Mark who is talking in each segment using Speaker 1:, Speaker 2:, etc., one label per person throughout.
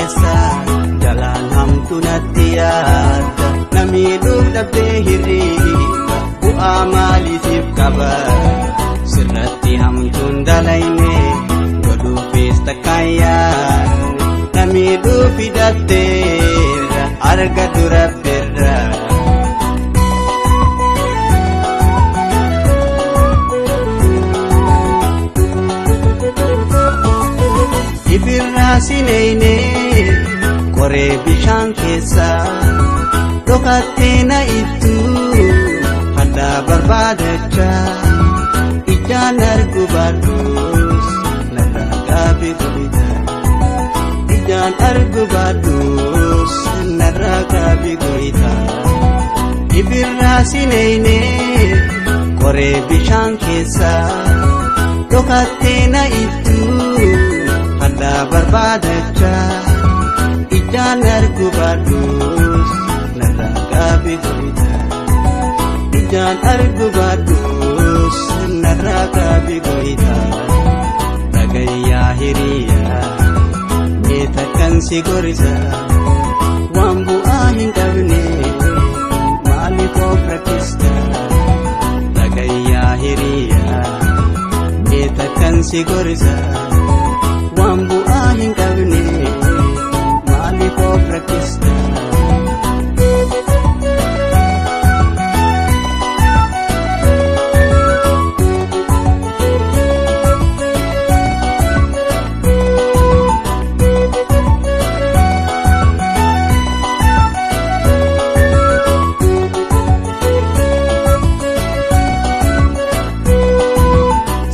Speaker 1: fakkeessa jalaan hamtu natti yaadda namiidhuuf dhabdee hirriiba bu'aa maaliitiif qaba sirratti hamtuun dalayne godhuufis takkaan yaadne namiidhuuf hidhatteerra argatu rabbirra. Ibirraa sineyne qoree bishaan keessa dhokattee na ittu hadhaa barbaadacha ijaan argu baadhus narraa qaabe goyita ijaan argu baadhus narraa qaabe goyita ibirraa sineyne qoree bishaan keessa dhokattee na ittu hadhaa barbaadacha ijaan argu baadhus narraa qaabe goyita ijaan argu baadhus narraa qaabe goyita dhagayyaa hiriyaa mee takkan si gorsa waan bu'aa hin qabne maaliif of rakkista dhagayyaa hiriyaa mee takkan si gorsa waan bu'aa hin qabne maaliif of rakkista.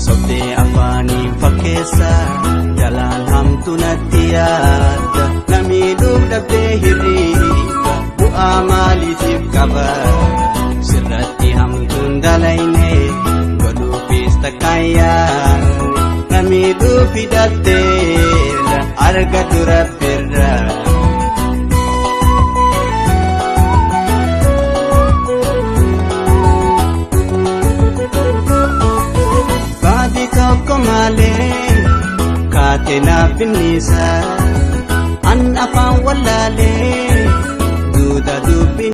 Speaker 1: Sobdee afaaniin fakkeessa jalaan hamtu natti yaadda namiidhuuf dhabdee hirriiba bu'aa maaliitiif qaba sirratti hamtuun dalayne godhuufis takkaan yaadne namiidhuuf hidhatteerra argatu rabbirra. Baadii tokko malee kaatee naaf binniisa an afaan wallaalee